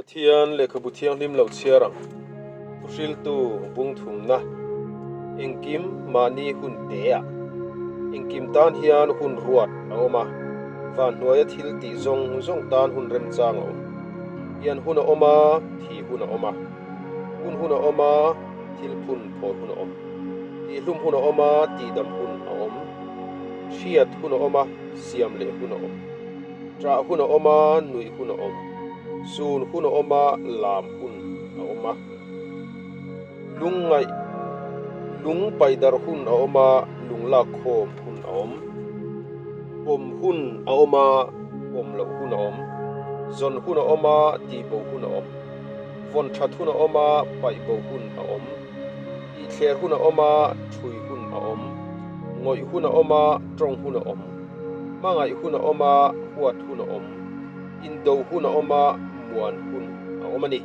Pathian lehkhabu thianghlim lo chhiar ang. Thuhriltu bung thumna, Engkim mahni hun te ah. Engkim tan hian hun ruat a awm a, van hnuaia thil tih zawng zawng tan hun remchang a awm. Pian hun a awm a, thi hun a awm a. Hun hun a awm a, thil phun phawi hun a awm. Tihhlum hun a awm a, tihdam hun a awm. Hriat hun a awm a, siam leh hun a awm. Ṭah hun a awm a, nuih hun a awm. Sun hun a awm a, lam hun a awm a. Lungngaih, lung paidar hun a awm a, lung lak khawm hun a awm. Pawm hun a awm a, pawm loh hun a awm. Zawn hun a awm a, tihbo hun a awm. Vawn ṭhat hun a awm a, paihbo hun a awm. Tihthler hun a awm a, ṭhui hun a awm. Ngawih hun a awm a, ṭawng hun a awm. Hmangaih hun a awm a, huat hun a awm. Indo hun a awm a, muan hun a awm a ni.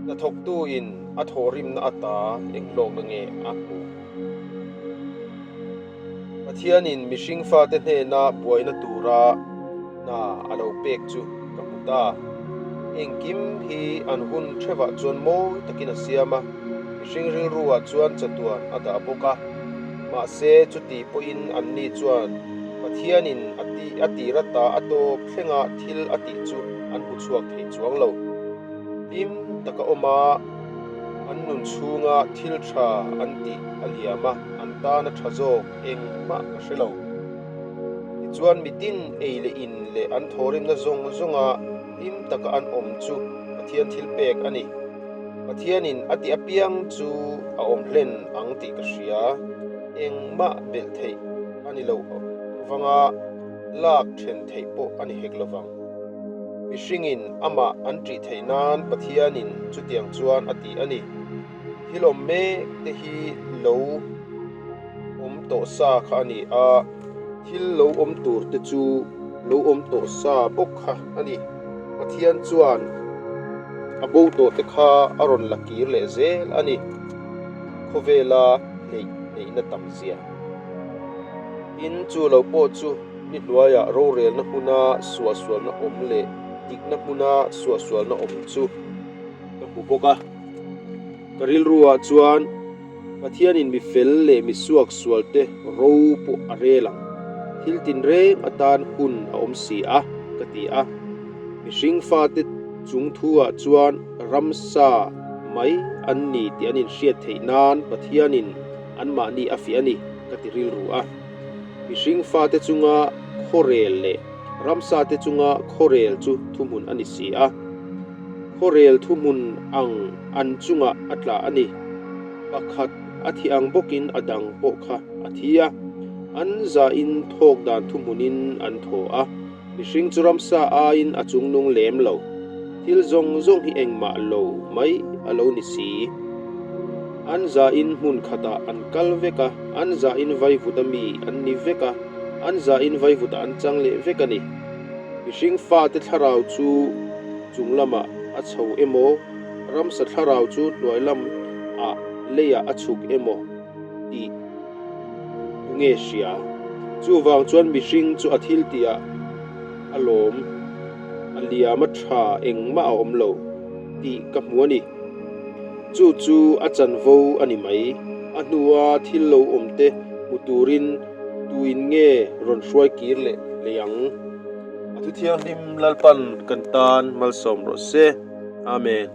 Hnathawktuin a thawhrimna ata eng hlawkna nge a hmuh? Pathianin mihring fate hnena buaina tura hna a lo pek chu ka hmu ta. Engkim hi an hun thevah chuan mawi takin a siam a, mihring rilruah chuan chatuan a dah bawk a. Mahse, chuti pawhin anni chuan Pathianin a ti a tir ata a tawp thlenga thil a tih chu an hmu chhuak thei chuang lo. Hlim taka awm a, an nun chhunga thil tha an tih a liam a, an tana tha zawk engmah ka hre lo. Tichuan mitin ei leh in leh an thawhrimna zawng zawnga hlim taka an awm chu Pathian thil pek a ni. Pathianin a tih apiang chu a awm hlen ang tih ka hria. Engmah belh theih a ni lo vanga lak then theih pawh a ni hek lovang. Mihringin amah an ṭih theih nan Pathianin chutiang chuan a ti a ni. Thil awm mek te hi lo awm tawh sa kha a ni a, thil lo awm tur te chu lo awm tawh sa bawk kha a ni. Pathian chuan a bo tawh te kha a rawn la kir leh zel a ni. Khawvela hleih neihna tam zia. Tin, chu lo pawh chu ni hnuaiah rorelna hmuna suahsualna awm leh dikna hmuna suahsualna awm chu ka hmu bawk a. Ka rilruah chuan Pathianin mi fel leh mi suaksualte ro pawh a rel ang, thil tinreng atan hun a awm si a, ka ti a. Mihring fate chung thuah chuan ramsa mai an ni tih an inhriat theih nan Pathianin anmahni a fiah a ni, ka ti rilru a. Mihring fate chunga khawrel leh ramsate chunga khawrel chu thuhmun a ni si a. Khawrel thuhmun ang an chungah a tla a ni. Pakhat a thi ang bawkin a dang pawh kha a thi a. An zahin thawk dan thuhmunin an thaw a. Mihring chu ramsa aiin a chungnung lem lo. Thil zawng zawng hi engmah lo mai a lo ni si. An zahin hmun khatah an kal vek a, an zahin vaivuta mi an ni vek a, an zahin vaivuta an chang leh vek a ni. Mihring fate thlarau chu chung lamah a chho emaw, ramsa thlarau chu hnuai lamah leiah a chhuk emaw tih tu nge hria? Chuvang chuan mihring chu a thil tihah a lawm, a liam a tha engmah a awm lo tih ka hmu a ni. Chu chu a chanvo a ni mai. A hnua thil lo awmte hmu turin tuin nge rawn hruai kir leh lei ang? A thu thianghlim Lalpan kan tan malsawm rawh se. Amen.